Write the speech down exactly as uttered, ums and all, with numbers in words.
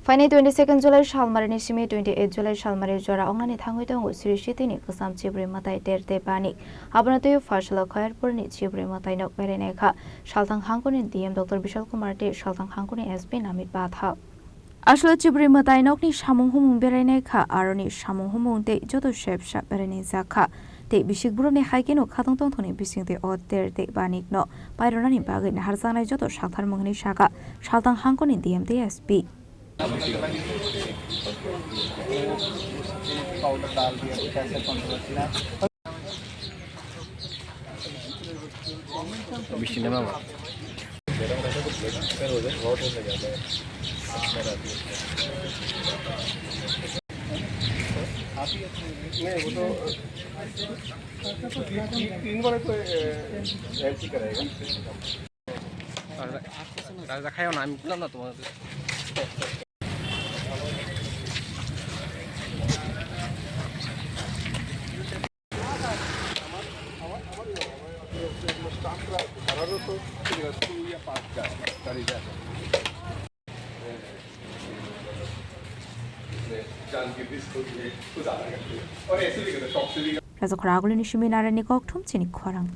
Phainai twenty second July salmarini simi twenty eight July salmari jora wngnani thangwi tongo Sri Sitini kwcham chibrwi mwtai ter tei bani. Abono twiwi Pharsalo Khairpurni chibrwi mwtai nok berainai kha Salthang Hangkoni D M Doctor Bishal Kumar tei Salthang Hangkoni S P Namit Pathak. Aswk chibrwi mwtai nokni samung humung berainai kha, aroni samung humung tei joto sebsa berainai jak kha. Tei bisik borokni hai kheno khatong tongthokni bisingtwi o ter tei banikno pairwnani bagwi naharjaknai joto sakthar mung hwnwi sakha Salthang Hangkoni D M tei S P. রাজা, রাজা খাইও না, আমি বললাম না তোমাদের। Raja Khoragulini simi narani kok thum chini khorang.